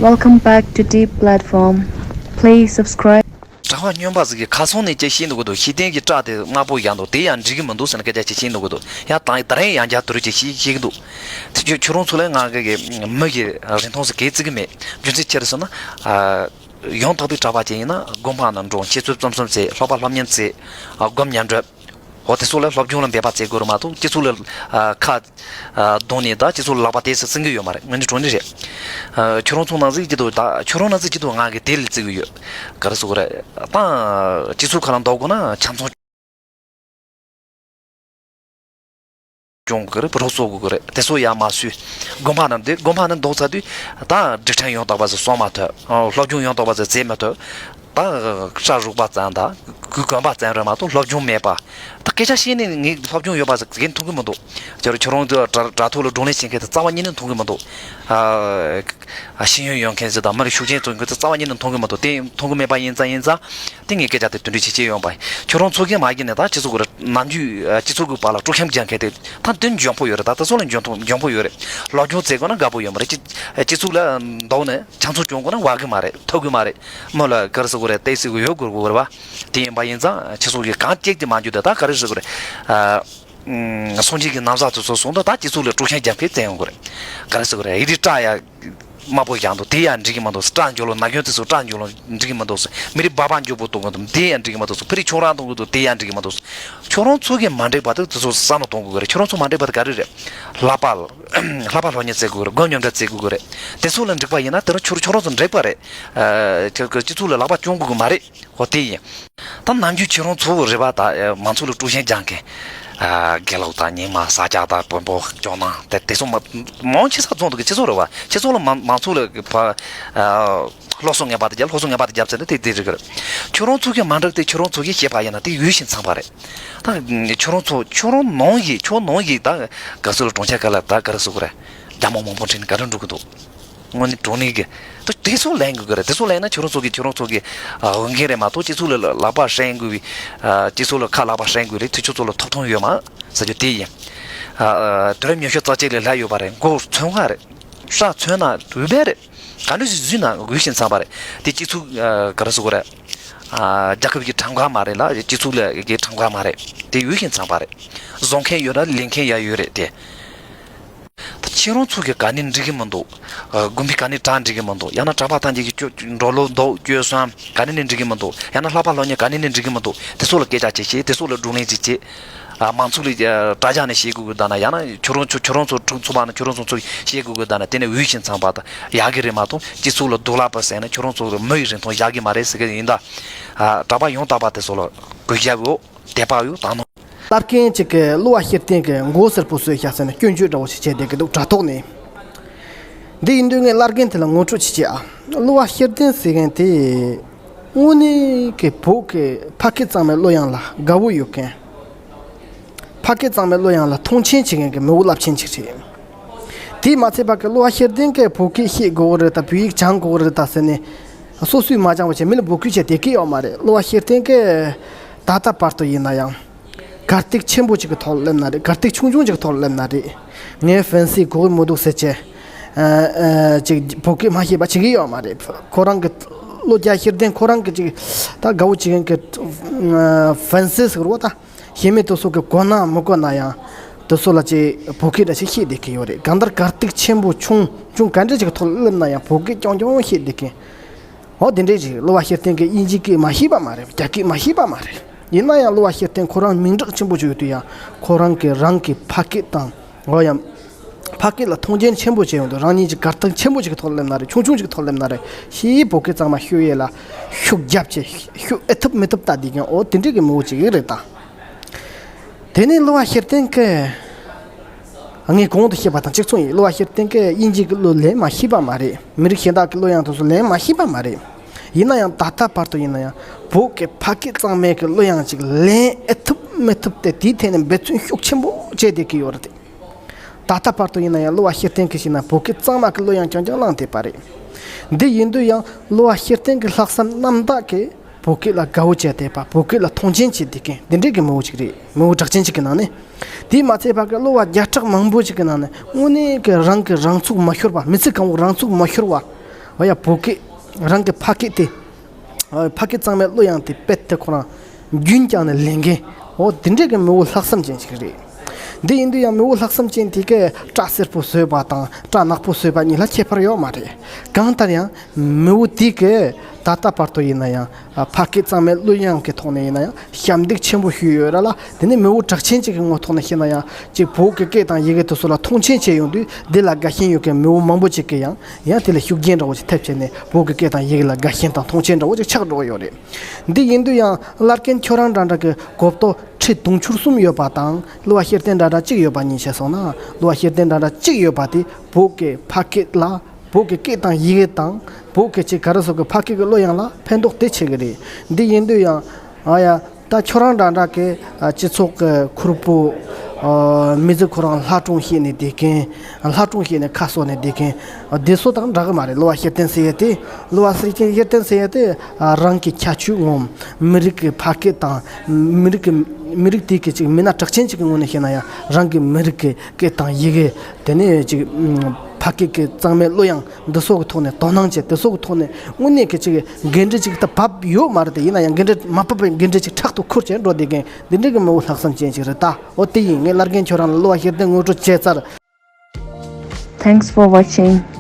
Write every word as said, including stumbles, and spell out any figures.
Welcome back to Deep Platform. Please subscribe. གྲྭ་པ་སྨྱོན་པ་ཟིག་གིས་ཁ་སང་ནས་ཅི་བཤད་འདུག་གི་འདུག་ཤེས་ལྡན་གྱི་སྐྲ་དེ་དམར་པོ་བཞག་འདུག་དེ་ཡང་འགྲིག་གི་མི་འདུག་ཟེར་ནས་སྐད་ཆ་ཅི་བཤད་འདུག་གི་འདུག་ཡང་དང་ད་རིང་ཡང་བསྐྱར་དུ་རེ་ཅིག་བཤད་བཤད་གི་འདུག་དེ་ཁྱོད་ཁྱོད་རང་ཚོ་ལ་ང་གི་གི་མི་གི་རིན་ཐང་ཟིག་གས་བརྩི་གི་མེད། རྒྱུ་མཚན་ཅི་རེད་ཟེར་ན། ཨ། ཡང་དག་པའི་གྲྭ་པ་ཅིག་ཡིན་ན་དགོན་པ་ནང་འགྲོ་འཆད་རྩོད་རྩོམ་གསུམ་བྱེད། ལྷག་པ་སློབ་གཉེར་བྱེད། ཨ། སྒོམ་ཉམས་སྒྲུབ། འོ་དེ་ཚོ་ལ་སློབ་སྦྱོང་ལ་འབད་པ་བྱེད་དགོས་རེད་མ་གཏོགས་སྤྱི་ཚོགས་ལ་ཨ། ཁ་ཨ། གདོང་ནས་ད་སྤྱི་ཚོགས་ལ་ལག་པ་དེ་སུ་བསྲིང་གི་ཡོད་མ་རེད། དངོས་གནས་དྲང་གནས་རེད། ཨ། ཁྱོད་རང་ཚོ་ནང་ཟིག་སྐྱིད་དོ། ད་ཁྱོད་རང་ནང་ཟིག་སྐྱིད་དོ། ང་གི་དེ་ལ་བརྩི་གི་ཡོད། ག་རེ་ཟེར་དགོས་རེད། ད་སྤྱི་ཚོགས་ཁ་ལ་འདུག་དགོས་ན་ཆང་ཚོང་སྐྱོང་དགོས་རེད། རོགས་བཟོ་དགོས་རེད། དེ་ཚོ་ཡང་མ་སུས། དགོན་པ་ནང་འདི་དགོན་པ་ནང་འདུག་ཚར་དུས་ད་སྒྲིག་ཁྲིམས་ཡང་དག་པ་ཟིག་སྲུང་མ་ཐུབ། སློབ་སྦྱོང་ཡང་དག་པ་ཟིག་བྱེད་མ་ཐུབ། ད་སྐྲ་རུས་པ་ཙམ་དང་གོས་གོན་པ་ཙམ་རེད་མ་གཏོགས་སློབ་སྦྱོང་མེད་པ། ད་སྐད་ཆ་བཤད་ནས་ངས་སློབ་སྦྱོང་ཡོད་པ་ཟེར་གིན་མཐོང་གི་མི་འདུག་ཁྱོད་ཁྱོད་རང་ཚོ་དྲ་དྲ་ཐོག་ལ་བགྲོ་གླེང་བྱེད་མཁན་དེ་རྩ་བ་ཉིད་ནས་མཐོང་གི་མི་འདུག་ཨ། ཤེས་ཡོན་ཡོད་མཁན་ཟེར་དང་མི་རིགས་ཤུགས་ཆེན་ཚོ་མཁན་དེ་རྩ་བ་ཉིད་ནས་མཐོང་གི་མི་འདུག་དེ་མཐོང་གི་མེད་པ་ཡིན་ཙང་ཡིན་ཙང་དེ་ངས་སྐད་ཆ་དེ་དུད་འགྲོ་བྱེད་ཀྱི་ཡོང་པ་ཡིན། ཁྱོད་རང་ཚོ་གིས་མ་གི་ནས་ད་སྤྱི་ཚོགས་ཀྱི་ནམ་རྒྱུན་སྤྱི་ཚོགས་ཀྱི་བར་ལ་དཀྲུག་ཤིང་རྒྱག་མཁན་དེ་ད་དོན་འཇོན་པོ་ཡོད་རེད། ད་ལྟ་སོགས་ལ་འཇོན་ཐང་འཇོན་པོ་ཡོད་རེད། སློབ་སྦྱོང་བྱེད་དགོས་ན་དགའ་པོ་ཡོད་མ་རེད། སྤྱི་སྤྱི་ཚོགས་ལ་འདུག་ནས་ཆང་ཚོ་སྐྱོང་དགོས་ན་བ་གི་མ་རེད། ཐུབ་གི་མ་རེད། མི་ལ་ག་རེ་ཟེར་དགོས་རེད། ཏོག་ཙམ་ཡོད་དགོས་དགོས་རེད་པ། དེ་ཡིན་པ་ཡིན་ཙང་སྤྱི་ཚོགས་ཀྱི་གང་གཅིག་དེ་མ་འཇུ་དེ་ད་ག་རེ་ཟེར་དགོས་རེད། ཨ། སངས་རྒྱས་ཀྱི་ན་བཟའ་དེ་ཚོ་སོང་ད་ད་སྤྱི་ཚོགས་ལ་དཀྲུག་ཤིང་རྒྱག་མཁན་བཙན་ཡོང་དགོས་རེད། ག་རེ་ཟེར་དགོས་རེད། ཡི་རི་སྐྲ་ཡ་དམར་པོ་བཞག་འདུག་དེ་ཡང་འགྲིག་གི་མ་འདུག་སྐྲ་འཇོག་ལོ་ན་གཞོན་དེ་ཚོ་སྐྲ་འཇོག་ལོ་འགྲིག་གི་མ་འདུག་མི་རིགས་འབའ་འབའ་འཇོག་པོ་གཏོང་གི་འདུག་དེ་ཡང་འགྲིག་གི་མ་འདུག་ཕ་རི་ཆུང་རང་གཏོང་གི་འདུག་དེ་ཡང་འགྲིག་གི་མ་འདུག་ཁྱོད་རང་ཚོ་གིས་མ་འགྲིག་པ་དེ་དེ་ཚོ་བསམ་བློ་གཏོང་དགོས་ཀྱི་རེད། ཁྱོད་རང་ཚོ་མ་འགྲིག་པ་དེ་ག་རེ་རེད། ལྷག་པ་ལྷག་པ་སློབ་གཉེར་བྱེད་དགོས་ཀྱི་རེད། སྒོམ་ཉམས་སྒྲུབ་བྱེད་དགོས་ཀྱི་རེད། དེ་ཚོ་ལ་འགྲིག་པ་ཡིན་ན་དེ་རིང་ཁྱོད་ཁྱོད་རང་ཚོ་འགྲིག་པ་རེད། ཨ། ཁྱོད་ཁྱོད་སྤྱི་ཚོགས་ལ་ལག་པ་བརྐྱང་དགོས་ཀྱི་མ་རེད། འོ་དེ་ཡིན། ད་ནམ་རྒྱུན་ཁྱེད་རང་ཚོ་རེད་པ། ད་མང་ཚོགས་ལ་དཀྲུག་ཤིང་རྒྱག་མཁན། ཨ། དགེ་ལུགས་དང་རྙིང་མ་ས་སྐྱ་དང་བོན་པོ་ཇོ་ནང་དེ་དེ་ཚོ་མ་མང་ཆེ་ས་རྫོང་དུ་གི་སྤྱི་ཚོགས་རེད་པ། སྤྱི་ཚོགས་ལ་མང་མང་ཚོགས་ལ་གི་ཕ། ཨ། སློབ་གསོ་ངན་པ་དེ་རྒྱབ། སློབ་གསོ་ངན་པ་དེ་རྒྱབ་ཟེར་ནས་དེ་དེ་རེད་གི་རེད། ཁྱོད་རང་ཚོ་གི་མ་འགྲིག་དེ་ཁྱོད་རང་ཚོ་གིས་བཤད་པ་ཡིན་ན་དེ་འོས་ཤིང་འཚམས་པ་རེད། ད་ཁྱོད་རང་ཚོ་ཁྱོད་རང་ནང་བཞིན་ཁྱོད་ནང་བཞིན་ད་ག་ཚོད་ལ་གྲོང་ཁྱེར་ཁག་ལ་ད་ག་རེ་ཟེར་དགོས་རེད། རྒྱ་མི་མང་པོ་འཁྲིད་ནས་ག་རེ་འགྲོ་གི་འདུག་དངོས་གནས་དྲང་གནས་ཀྱི། དེ་དེ་ཚོ་ལེན་དགོས་ཀྱི་རེད། དེ་ཚོ་ལེན་ན་ཁྱོད་རང་ཚོ་གི་ཁྱོད་རང་ཚོ་གི་ཨ། འོས་འགན་རེད་མ་གཏོགས་སྤྱི་ཚོགས་ལ་ལག་པ་བསྲིང་དགོས་པའི། ཨ། སྤྱི་ཚོགས་ལ་ཁ་ལག་པ་བསྲིང་དགོས་རེད། དེ་ཁྱོད་ཚོ་ལ་ཐོབ་ཐང་ཡོད་མ་ཟེར་རྒྱུ་དེ་ཡིན། ཨ། ཨ། དུས་རབས་ཉི་ཤུ་རྩ་གཅིག་ལ་སླེབས་ཡོད་པ་རེད། མགོ་ཚོས་ཁ་རེད། སྐྲ་ཚོས་ན་འོས་འབབ་རེད། ག་འདྲ་ཞིག་བཟོས་ན་འོས་ཤིང་འཚམས་པ་རེད། དེ་སྤྱི་ཚོགས་ཨ། ག་རེ་ཟེར་དགོས་རེད། ཨ། རྒྱལ་ཁབ་ཀྱི་ཁྲིམས་ཁང་མ་རེད་ལ་སྤྱི་ཚོགས་ལ་གི་ཁྲིམས་ཁང་མ་རེད། དེ་འོས་ཤིང་འཚམས་པ་རེད། བཟོ་མཁན་ཡོད་ན་ལས་མཁན་ཡང་ཡོད་རེད་དེ། ད་ཁྱེད་རང་ཚོ་གི་ག་ནས་འགྲིག་གི་མི་འདུག་ཨ། དགོན་པའི་ག་ནས་གྲ་འགྲིག་གི་མི་འདུག་ཡང་ན་གྲྭ་པ་ཐམས་ཅད་ཀྱི་སྐྱོ་འགྲོ་ལོ་མདོག་སྐྱོ་སོང་ག་ནས་ནས་འགྲིག་གི་མི་འདུག་ཡང་ན་ལྷག་པ་སློབ་གཉེར་ག་ནས་ནས་འགྲིག་གི་མི་འདུག་དེ་ཚོ་ལ་སྐད་ཆ་ཅིག་བཤད། དེ་ཚོ་ལ་བགྲོ་གླེང་ཅིག་བྱེད། ཨ། མང་ཚོགས་ལ་ཨ། དྲ་རྒྱ་ནས་བཤད་དགོས་དགོས་ད་ན་ཡང་ན་ཁྱོད་རང་ཚོ་ཁྱོད་རང་ཚོ་ཁྲིམས་ཚོགས་པ་ན་ཁྱོད་རང་ཚོ་ཚོ་བཤད་དགོས་དགོས་ད་ན་དེ་ནས་འོས་ཤིང་འཚམས་པ་དང་ཡག་གི་རེད་མ་གཏོགས་སྤྱི་ཚོགས་ལ་སྡུག་ལབ་པ་ཟེར་ན་ཁྱོད་རང་ཚོ་མི་ཡི་རིན་ཐང་ཡག་གི་མ་རེད་ཟེར་གི་ཡིན་ད། ཨ། གྲྭ་པ་ཡང་དག་པ་དེ་ཚོ་ལ་གུས་ཞབས་ཡོད། དད་པ་ཡོད་ད་ནོ། བླ་རྒན་གཅིག་གིས་གླུ་བ་ཤེར་བསྟན་གྱི་མགོ་སེར་པོ་བཟོས་ཤག་ཟེར་ནས་སྐྱོན་བརྗོད་འདྲ་བོ་ཞིག་བྱས་བསྡད་ཀྱི་འདུག་དྲ་ཐོག་ནས། འདི་ཡིན་དུས་ངས་བླ་རྒན་དེ་ལ་ངོ་སྤྲོད་བྱེད་ཀྱི་ཨ། གླུ་བ་ཤེར་བསྟན་ཟེར་མཁན་དེ་དངོས་གནས་ཀྱི་བོད་ཀྱི་ཕ་སྐད་གཙང་མའི་གླུ་དབྱངས་ལ་དགའ་བོ་ཡོད་མཁན། ཕ་སྐད་གཙང་མའི་གླུ་དབྱངས་ལ་མཐོང་ཆེན་བྱེད་མཁན་གྱི་མི་བོ་རླབས་ཆེན་ཅིག་རེད། དེས་མ་ཚད་ཕ་གི་གླུ་བ་ཤེར་བསྟན་གྱིས་བོད་སྐད་ཤེས་དགོས་རེད་ད་བོད་ཡིག་སྦྱང་དགོས་རེད་ད་ཟེར་ནས། སོ་སོས་མ་སྦྱངས་པ་བྱས་མི་ལ་འབོད་སྐུལ་བྱས་བསྡད་ཀྱི་ཡོད་མ་རེད། གླུ་བ་ཤེར་བསྟན་གྱིས་ད་ལྟ་བར་དུ་ཡིན་ན་ཡང་། གར་སྟེགས་ཆེན་པོ་ཅིག་གི་ཐོག་ལ་སླེབས་ན་རེད། གར་སྟེགས་ཆུང་ཆུང་ཅིག་གི་ཐོག་ལ་སླེབས་ན་རེད། ངའི་ཧྥན་སི་གོ་གི་མི་འདུག་ཟེར་བྱས། ཨ། ཨ། ཅིག་བོད་སྐད་མ་ཤེས་པ་བྱེད་ཀྱི་ཡོད་མ་རེད། ཁོ་རང་གི་གླུ་རྒྱག་ཤེར་བསྟན་ཁོ་རང་གི་ཅིག་ད་དགའ་བོ་བྱེད་མཁན་གྱི་ཧྥན་སི་ཟེར་བ་ད། ཤེས་མེད་དེ་ཚོ་གི་གོ་ན་མི་གོ་ན་ཡང་། དེ་ཚོ་ལ་ཅིག་བོད་སྐད་འདྲ་ཞིག་ཤེས་བསྡད་ཀྱི་ཡོད་རེད། གང་ལྟར་གར་སྟེགས་ཆེན་པོ་ཆུང་ཆུང་ག་འདྲ་ཅིག་གི་ཐོག་ལ་སླེབས་ན་ཡང་བོད་སྐད་རྐྱང་རྐྱང་ཤེས་བསྡད་མཁན། འོ་དེ་འདྲས་ཅིག་གླུ་བ་ཤེར་བསྟན་གྱིས་དབྱིན་ཇིའི་སྐད་མ་ཤེས་པ་མ་རེད། རྒྱ་སྐད་མ་ཤེས་པ་མ་རེད། ཡིན་ན་ཡང་གླུ་བ་ཤེར་བསྟན་ཁོ་རང་མིང་གྲགས་ཆེན་པོ་ཅིག་ཡོད་དུས་ཡང་ཁོ་རང་གི་རང་གི་ཕ་སྐད་དང་། འོ་ཡང་། ཕ་སྐད་ལ་མཐོང་ཆེན་ཆེན་པོ་བྱས་ཡོང་དུས་རང་ཉིད་ཀྱི་གར་སྟེགས་ཆེན་པོ་ཅིག་གི་ཐོག་ལ་སླེབས་ན་རེད། ཆུང་ཆུང་ཅིག་གི་ཐོག་ལ་སླེབས་ན་རེད། ཤེས་བོད་སྐད་གཙང་མ་ཤོད་ཡས་ལ་ཤུགས་རྒྱབ་བྱས་ཤོད་ཨེ་ཐུབ་མི་ཐུབ་ལྟ་བསྡད་མཁན་འོ་དེ་འདྲས་ཀྱི་མི་བོ་ཅིག་རེད་ད། དེ་ནས་གླུ་བ་ཤེར་བསྟན་གྱིས། ངས་གོང་དུ་བཤད་པ་དང་གཅིག་མཚུངས་ཡིན། གླུ་བ་ཤེར་བསྟན་གྱིས་དབྱིན་ཇིའི་གླུ་ལེན་མ་ཤེས་པ་མ་རེད། མི་རིགས་གཞན་དག་གི་གླུ་དབྱངས་དེ་ཚོ་ལེན་མ་ཤེས་པ་མ་རེད། ཡིན་ན་ཡང་ད་ལྟ་བར་དུ་ཡིན་ན་ཡང་བོད་ཀྱི་ཕ་སྐད་གཙང་མའི་གི་གླུ་དབྱངས་ཅིག་ལེན་ཨེ་ཐུབ་མི་ཐུབ་དེ་དེའི་ཐད་ནས་འབད་བརྩོན་ཤུགས་ཆེན་པོ་བྱས་བསྡད་ཀྱི་ཡོད་རེད། ད་ལྟ་བར་དུ་ཡིན་ན་ཡང་གླུ་བ་ཤེར་བསྟན་གྱིས་བཤད་ན་བོད་སྐད་གཙང་མ་གི་གླུ་དབྱངས་རྐྱང་རྐྱང་བླངས་བསྡད་པ་རེད། འདི་ཡིན་དུས་ཡང་གླུ་བ་ཤེར་བསྟན་གྱི་ལྷག་བསམ་རྣམ་དག་གིས་བོད་སྐད་ལ་དགའ་བོ་བྱས་བསྡད་པ། བོད་སྐད་ལ་མཐོང་ཆེན་བྱས་བསྡད་མཁན་འདི་འདྲས་ཀྱི་མི་བོ་ཅིག་རེད། མི་བོ་གྲགས་ཅན་ཅིག་གི་ནང་ནས། དེས་མ་ཚད་ཕ་གི་གླུ་བ་བརྒྱ་ཕྲག་མང་པོ་ཅིག་གི་ནང་ནས་དངོས་གནས་ཀྱི་རང་གི་རང་ཚུགས་མ་ཤོར་བ། མི་ཚེ་གང་བོ་རང་ཚུགས་མ་ཤོར་བ། འོ་ཡ། བོད་སྐད་རང་གི་ཕ་སྐད་དེ། ཨ། ཕ་སྐད་གཙང་མའི་གླུ་དབྱངས་དེ་རྦད་དེ་ཁོ་རང་རྒྱུན་བསྐྱངས་ནས་ལེན་མཁན། འོ་དེ་འདྲའི་གི་མི་བོ་ལྷག་བསམ་ཅན་ཞིག་རེད། འདི་ཡིན་དུས་ཡང་མི་བོ་ལྷག་བསམ་ཅན་དེ་གིས་སྐྲ་སེར་པོ་བཟོས་པ་དང་སྐྲ་ནག་པོ་བཟོས་པ་གཉིས་ལ་ཁྱད་པར་ཡོད་མ་རེད། གང་ལྟར་ཡང་མི་བོ་དེ་གིས་ད་ལྟ་བར་དུ་ཡིན་ན་ཡང་ཕ་སྐད་གཙང་མའི་གླུ་དབྱངས་ཀྱི་ཐོག་ནས་ཡིན་ན་ཡང་ཞབས་འདེགས་ཆེན་པོ་ཞུས་ཡོད་རེད་ལ། དེ་ནས་མི་བོ་གྲགས་ཅན་ཅིག་གི་ངོ་ཐོག་ནས་བཤད་ན་ཡང་ཅིག་བོད་ཀྱི་སྐད་དང་ཡི་གེ་དེ་ཚོ་ལ་མཐོང་ཆེན་བྱས་ཡོང་དུས། འདི་ལ་དགའ་ཞེན་ཡོད་མཁན་མི་བོ་མང་པོ་ཅིག་གིས་ཡང་ཡང་དེ་ལ་ཤུགས་རྐྱེན་འདྲ་བོ་ཅིག་ཐེབས་བྱས་ནས་བོད་ཀྱི་སྐད་དང་ཡི་གེ་ལ་དགའ་ཞེན་དང་མཐོང་ཆེན་འདྲ་བོ་ཅིག་ཆགས་འགྲོ་གི་ཡོད་རེད། འདི་ཡིན་དུས་ཡང་བླ་རྒན་ཁྱོད་རང་འདྲ་འདྲ་གི་གོ་རྟོགས་ཁྲི་དུང་ཕྱུར་གསུམ་ཡོད་པ་དང་། གླུ་བ་ཤེར་བསྟན་འདྲ་འདྲ་གཅིག་ཡོད་པ་གཉིས་བྱས་སོང་ན། གླུ་བ་ཤེར་བསྟན་འདྲ་འདྲ་གཅིག་ཡོད་པ་དེ་བོད་ཀྱི་ཕ་སྐད་ལ། བོད་ཀྱི་སྐད་དང་ཡི་གེ་དང་། བོད་ཀྱི་ཅིག་ག་རེ་ཟེར་དགོས། ཕ་སྐད་ཀྱི་གླུ་དབྱངས་ལ་ཕན་ཐོགས་དེ་བྱེད་ཀྱི་རེད། འདི་ཡིན་དུས་ཡང་། ཨ་ཡ། ད་ཁྱོད་རང་འདྲ་འདྲ་གི་ཨ་སྤྱི་ཚོགས་ཀྱི་ཁུར་པོ། ཨ་མི་ཚེ་ཁོ་རང་ལྷ་སྒྲུང་བཤད་ནས་བསྡད་མཁན། ལྷ་སྒྲུང་བཤད་ནས་ཁ་གསོ་ནས་བསྡད་མཁན། ཨ་དེ་ཚོ་དང་འདྲ་གི་མ་རེད། གླུ་བ་ཤེར་བསྟན་ཟེར་ཡས་དེ། གླུ་བ་ཤེར་བསྟན་ཟེར་ཡས་དེ། ཨ་རང་གི་ཁྱད་ཆོས་ངོམ། མི་རིགས་ཀྱི་ཕ་སྐད་དང་། མི་རིགས་ཀྱི། མི་རིགས་དེ་གི་ཅིག་མི་སྣ་གྲགས་ཅན་ཅིག་གི་ངོས་ནས་བཤད་ན་ཡང་རང་གི་མི་རིགས་ཀྱི་སྐད་དང་ཡི་གེ། དེ་ནས་ཅིག་ཕ་སྐད་ཀྱི་གཙང་མའི་གླུ་དབྱངས་འདི་ཚོ་གི་ཐོག་ནས་དོ་སྣང་བྱས། དེ་ཚོ་གི་ཐོག་ནས་དངོས་གནས་ཀྱི་ཅིག་འགན་འཁྲི་ཅིག་ད་བབས་ཡོད་མ་རེད་དེ། ཡིན་ན་ཡང་འགན་འཁྲི་མ་བབས་པའི་འགན་འཁྲི་ཅིག་ཕྲག་ཏུ་འཁུར་བྱས་འགྲོ་བསྡད་མཁན་འདི་འདྲའི་གི་མི་བོ་ལྷག་བསམ་ཅན་ཞིག་རེད་ད། འོ་དེ་ཡིན། ངས་བླ་རྒན་ཁྱོད་རང་ལ་གླུ་བ་ཤེར་བསྟན་ངོ་སྤྲོད་བྱས་ཚར། Thanks for watching.